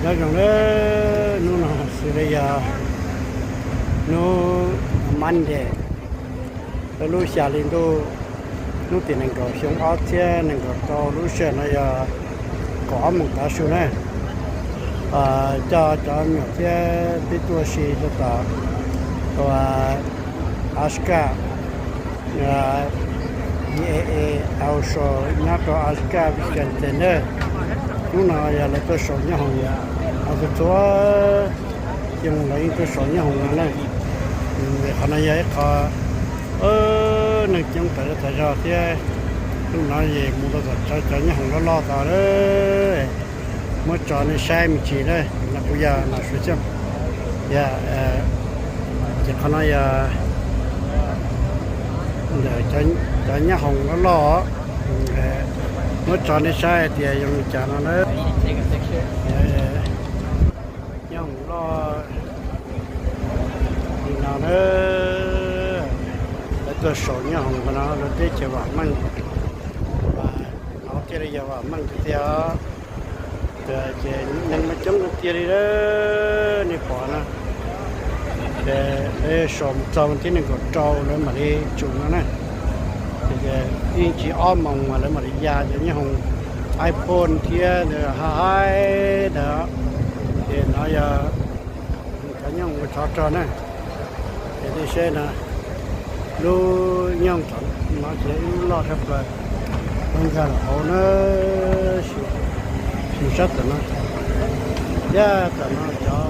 Nyob zoo na, hnub no xws li yog hnub Monday, lub xya hli ntuj, hnub tim nees nkaum xyoo ob txhiab nees nkaum rau, lub sij hawm no yog kaum ob moos tav su na. Coj cov me nyuam thiab peb tuaj ua si rau tom Alaska, E A A Auto nyob rau Alaska Washington na. Hnub no yog lawv tuaj sau nyob hoom, txhua txhua xyoo lawv yeej tuaj sau nyob hoom no na. Qhov no yog ib qho neeg coob tawm zej tawm zog thiab. Hnub no es mus rau tom cov nyob hoom loj loj tod, muab tso nej saib me ntsis na. No kuv yog Nom Suav Xyooj, ces qhov no yog ntawm cov nyob hoom loj loj, muab tso nej saib hais tias zoo li cas no na. Nyob hoom loj li no na, lawv tuaj sau nyob hoom no, lawv teb chaws vam meej, no thiaj li yog vam meej tiag tiag. Ces neeg mas coob tiag tiag li, nej pom na. Ces lawv sau mus txog vas thib nees nkaum rau lawv mam li tsum no na. Ces yeej tsis ob moos mas lawv mam li ya cov nyob hoom iPhone thiab ntawd haib haib ntawd. Ces no yog cov nyob hoom mus tshov rog na. Ces nej saib na, lub nyob hoom no ces ib lub loj tshaj plaws, lub nkag los hauv na, sim sab tom no, yog tom no cov